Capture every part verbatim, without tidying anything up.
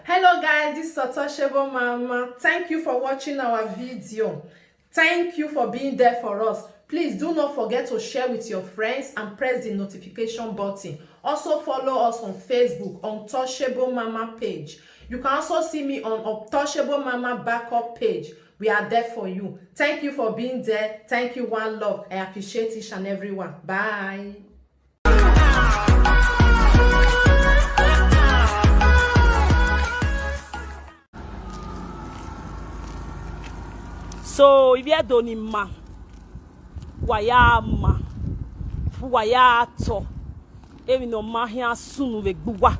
Hello guys, this is Untouchable Mama. Thank you for watching our video. Thank you for being there for us. Please do not forget to share with your friends and press the notification button. Also follow us on Facebook, Untouchable Mama page. You can also see me on Untouchable Mama backup page. We are there for you. Thank you for being there. Thank you, one love. I appreciate each and every one. Bye. So, if you don't ma, wayama, wayato, even no mahia sunu we gbuwa.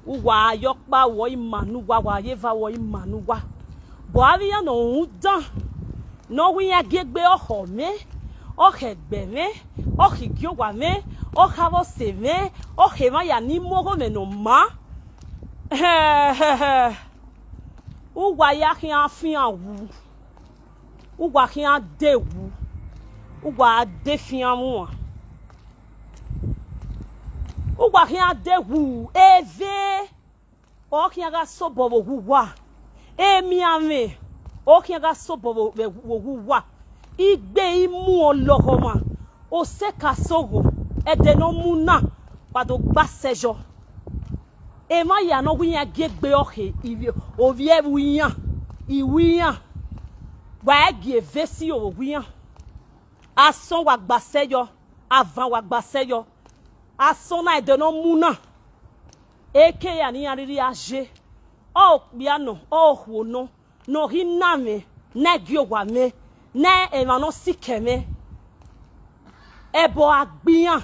Uwa yokpa wo imanu wa, wa yeva wo imanu wa. Bo aviya no udan. No wi ya gegbe oho me, ohegbe me, ohigiowa me, ohavose me, ohema ya ni mogo me no ma. Uwa ya khian fian wu. Uwa khian de wu. Uwa de fian wu. Uwa khian de wu. Eve. Okhian ga sobo wo wu wa. Emi ame. Okhian ga sobo wo, wo, wo wu wa. Igbe imu olohoma. Oseka sogo. Ede no muna. Pado gba sejo. Ema ya no wi ya gegbe ohe. Ivi, ovi ewu ya. Iwi ya. Wa egi evesi owo wi ya. Ason wa gba sejo. Avan wa gba sejo. Ason na ede no muna. Eke ya ni ya riri aje. O kpia no, o huo no. No hi na me, na gi owa me, na ema no sike me. Ebo agbiyan.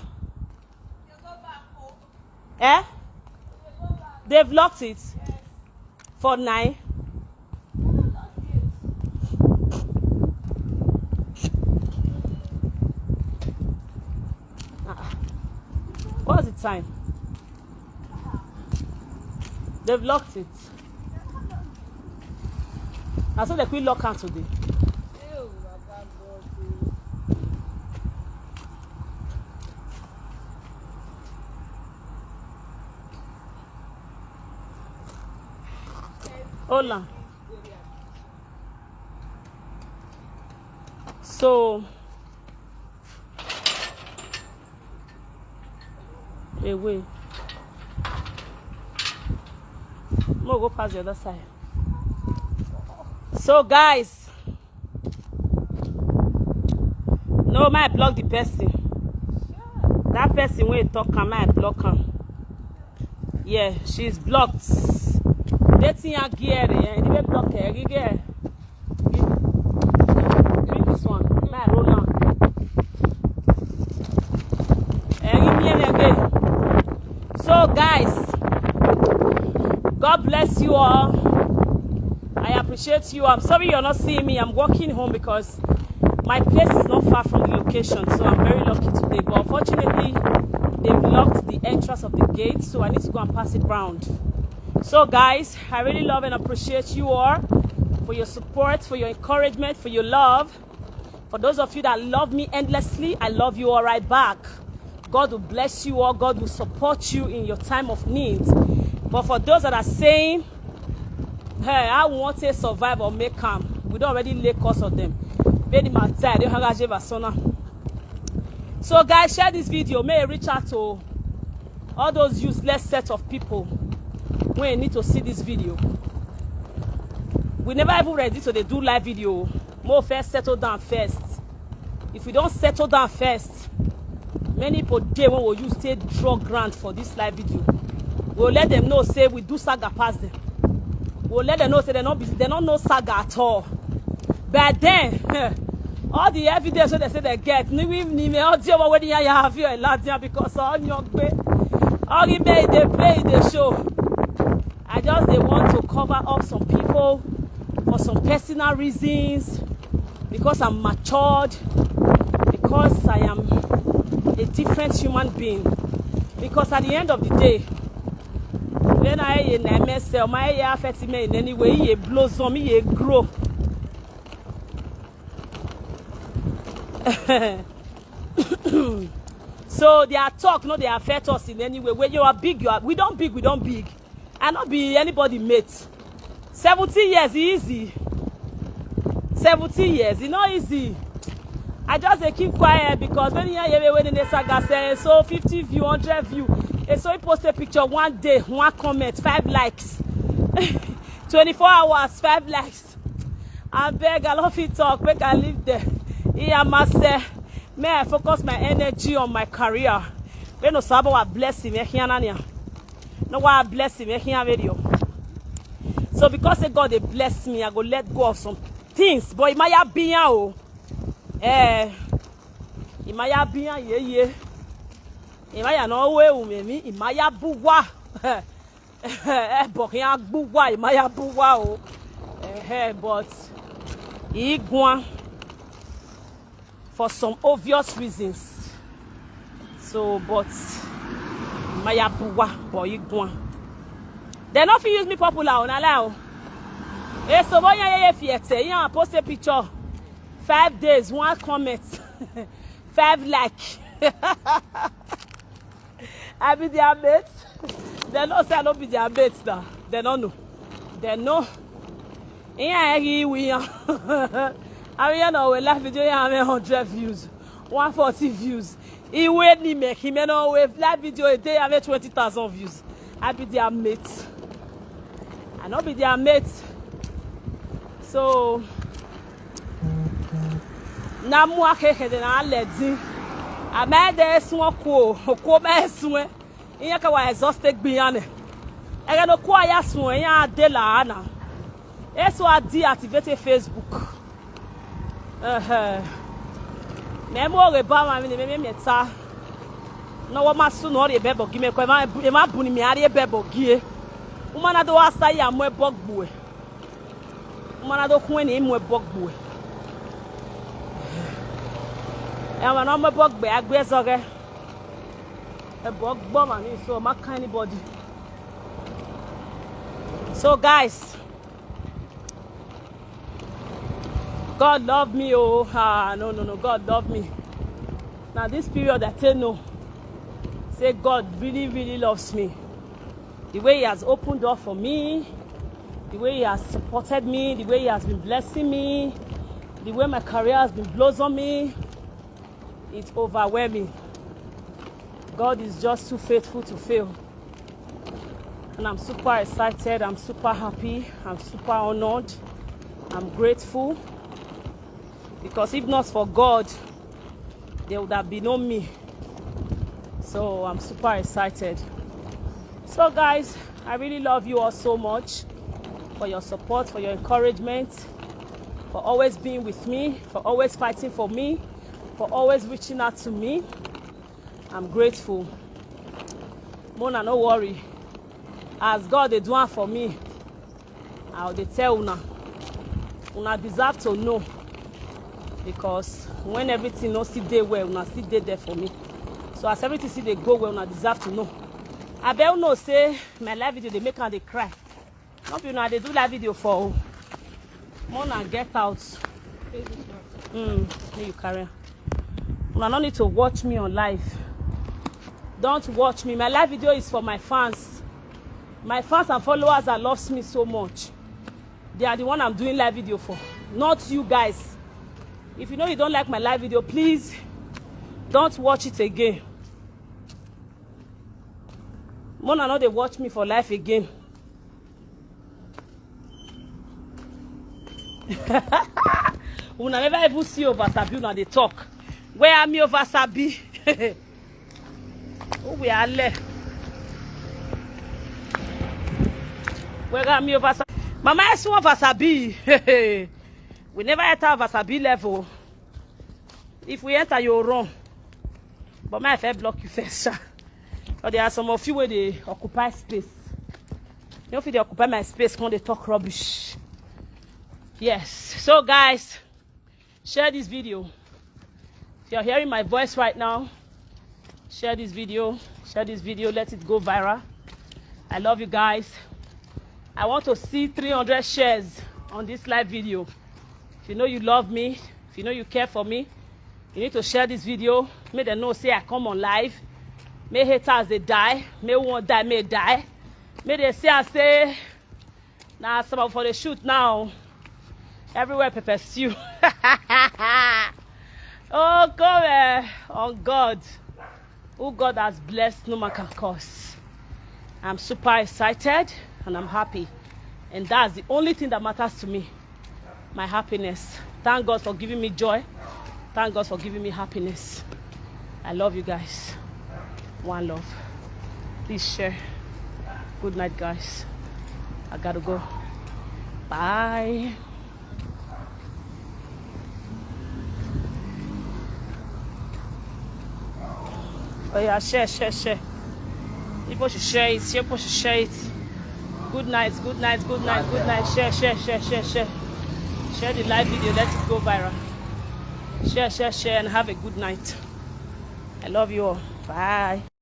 Eh? They've locked it for nine. Ah, what's the time? They've locked it. I saw they quick lock am today. Hola. So, away. Mo go pass the other side. So, guys, no, my block the person. That person wey talk am, my block am. Yeah, she's blocked. Dating a gear, eh? Anyway, block her, give her. Bring this one. My roll on. Eh, give me any again. So, guys, God bless you all. I appreciate you. I'm sorry you're not seeing me. I'm walking home because my place is not far from the location, so I'm very lucky today. But unfortunately, they've locked the entrance of the gate, so I need to go and pass it round. So, guys, I really love and appreciate you all for your support, for your encouragement, for your love. For those of you that love me endlessly, I love you all right back. God will bless you all. God will support you in your time of need. But for those that are saying, "Hey, I want to survive or make am," we don't already lay cause of them. Many man die, they hang Vasona. So, guys, share this video. May it reach out to all those useless set of people when need to see this video. We never even ready to dey do live video. Mo first settle down first. If we don't settle down first, many people dey when we use take draw grant for this live video. We'll let them know say we do saga pass them. We'll let them know say they not be, they not know saga at all. But then, all the evidence wey they say they get, ni we ni me audio wa wedding ya ya have you ladia because on your gbe. All the may they play the show. I just they want to cover up some people for some personal reasons, because I'm matured, because I am a different human being. Because at the end of the day, when I in M S L, my eye affects me in any way, he blossom, he grow. So their talk, no, they affect us in any way. When you are big, you are. We don't big, we don't big. I no be anybody mate. Seventeen years e easy? Seventeen years e no easy. I just dey keep quiet because when you hear wey dey saga say so fifty view, hundred view, e so he post a picture one day, one comment, five likes. Twenty-four hours, five likes. Abeg, I no fit talk, make I leave there. Iya mase, may I focus my energy on my career. Wey no sabo wa bless me here na nia. No wa bless me here video. So because say God dey bless me, I go let go of some things. But Imaya biya o. Eh, Imaya biya ye ye. Imaya no we umemi, Imaya buwa. Eh, but he agbuwa, Imaya buwa o. Eh, but he gwan for some obvious reasons. So, but Imaya buwa, but he gwan. They no fit use me popular o, na lie o. Eh, so boy, yeah, yeah, fiete. Yeah, post a picture. Five days, one comment, five like. I be their mate. They know say I no be their mate now. They no know. They know. Iya egi wi ya. I mean, you know, we live video ya have hundred views, one forty views. Iwe ni me, he may know we live video a day have twenty thousand views. I be their mate. I no be their mate. So na mu akeke de na ledi. Amede esun ko, ko me esun. Iya ka wa exhausted gbiyan ne. Ege no ko aya sun ya de la na. Eso a deactivate Facebook. Eh. Me mo re ba ma mi ni me me ta. No wa ma su no re bebo gi me ko ma e ma bu ni mi ari bebo gi e. Uma na do asa ya mo e bogbu e. Uma na do kun ni mo e bogbu e. E ma no mo e bogbe agbe zoge. E bogbo ma ni so ma kan anybody. So guys, God love me, oh, ah, no, no, no, God love me. Now this period I say no. Say God really, really loves me. The way he has opened door for me, the way he has supported me, the way he has been blessing me, the way my career has been blossoming, it's overwhelming. God is just too faithful to fail. And I'm super excited, I'm super happy, I'm super honored, I'm grateful. Because if not for God, there would have been no me. So I'm super excited. So guys, I really love you all so much for your support, for your encouragement, for always being with me, for always fighting for me, for always reaching out to me. I'm grateful. Mona, no worry. As God dey do am for me, I dey tell una. Una deserve to know. Because when everything no still dey well, una still dey there for me. So as everything still dey go well, una deserve to know. I bet you know say my live video dey make am dey cry. No be una dey do live video for o. Mona get out. Mm, make you carry am. Una no need to watch me on live. Don't watch me. My live video is for my fans. My fans and followers that loves me so much. They are the one I'm doing live video for, not you guys. If you know you don't like my live video, please don't watch it again. Mona no dey watch me for live again. Una never even see Ovasabi, una dey talk. Where am I, Ovasabi? Who we are le? Where am I, Ovasabi? Mama, I saw Ovasabi. We never enter Ovasabi level. If we enter, you run. But my fair block you first, sha. But there are some of you where they occupy space. You know, if they occupy my space, come they talk rubbish. Yes. So, guys, share this video. If you're hearing my voice right now, share this video. Share this video. Let it go viral. I love you guys. I want to see three hundred shares on this live video. If you know you love me, if you know you care for me, you need to share this video. Make them know say I come on live. Make haters they die. Make one die, may die. Make dem see am say na some of for dey shoot now. Everywhere pepper stew. Oh, come eh, on God. Who God has blessed, no man can curse. I'm super excited and I'm happy. And that's the only thing that matters to me. My happiness. Thank God for giving me joy. Thank God for giving me happiness. I love you guys. One love. Please share. Good night, guys. I gotta go. Bye. Oh yeah, share, share, share. People should share it. People should share it. Good night, good night, good night, good night. Share, share, share, share, share. Share the live video. Let it go viral. Share, share, share, and have a good night. I love you all. Bye.